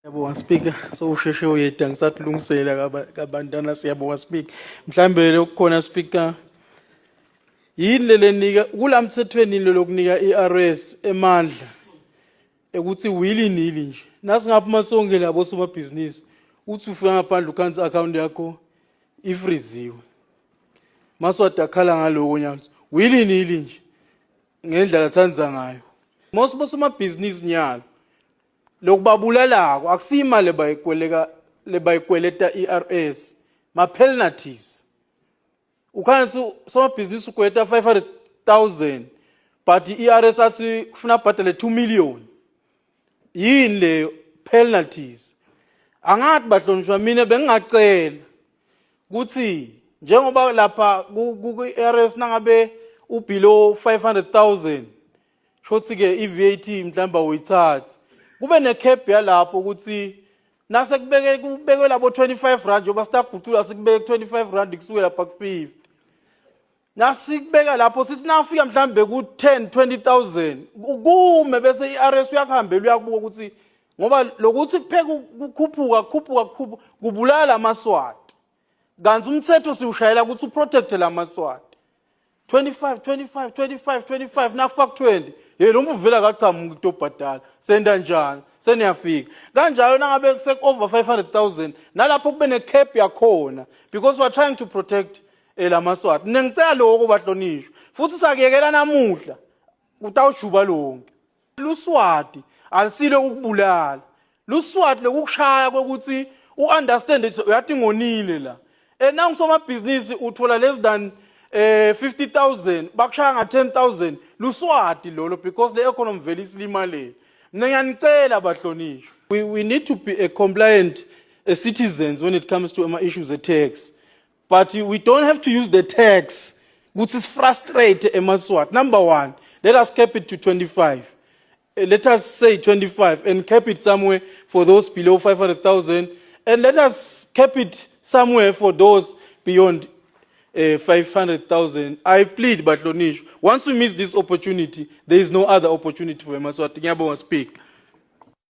Siyabonga, Speaker. Sowusheshe uyeda, ngisathulungisela kabantwana. Siyabonga, Speaker. Mhlambe lokukhona, Speaker, yini lelenika kulamthethweni lokunika iRS emandla ekuthi willy nilly nje nasingaphuma sonke labo somabhizinisi, uthi ufika ngaphandle ukhansi account yakho ifriziwe? Maswati akhala ngaloko nyalo, willy nilly nje ngendlela athandza ngayo. Most bosomabhizinisi nyalo lokubabulalako akusiyimali lebayikweleka lebayikweleta i-IRS, ma-penalties. Ukhansi somabhizinisi ukweleta 500,000, but i-IRS athi kufuna abhadale 2 million. Yini leyo? Penalties. Angathi bahlonishwa, mina bengingacela kuthi njengoba lapha ku-IRS nangabe ubelow 500,000, shothi ke i-VAT mhlawumbe awuyithathi, kube ne-cap yalapho ukuthi nase kubeke kubekwe labo R25, njengoba sitagucula sikubeke R25 kusuke lapha ku-50, nasikubeka lapho sithi nafika mhlambe ku-10 20,000 kume, bese i-IRS uyakuhambela uyakubuka ukuthi ngoba lokuthi kupheka kukhuphuka kukhuphuka kukhuphuka kubulala amaswati, kanti umthetho siwushayela ukuthi uprotecte lamaswati. 25 25 25 25, nakufaka 20, ye lo mvu vele akachamuki kutobhadala, senda njani? Seniyafika kanjalo nangabe sek-over 500,000, nalapho kube ne-cap yakhona, because we are trying to protect lamaswati. Mina ngicela lokho, bahlonishwa, futhi sakuyekela namuhla kutawujuba lonke. Luswati alisilo ukubulala, luswati lokukushaya kokuthi uunderstand ukuthi uyathi ngonile la. Nangisomabhizinisi uthola less than 50,000, bakushaya nga 10,000, luswati lolo, because le economy vele isilimale. Mina ngiyanicela, bahlonishwa, we need to be a compliant citizens when it comes to ama issues of tax, but we don't have to use the tax ukuthi sifrustrate emaswati. Number one, let us cap it to 25. Let us say 25 and cap it somewhere for those below 500,000, and let us cap it somewhere for those beyond 500,000. I plead, bahlonishwa, once we miss this opportunity, there is no other opportunity for emaswati. Ngiyabonga, Speaker.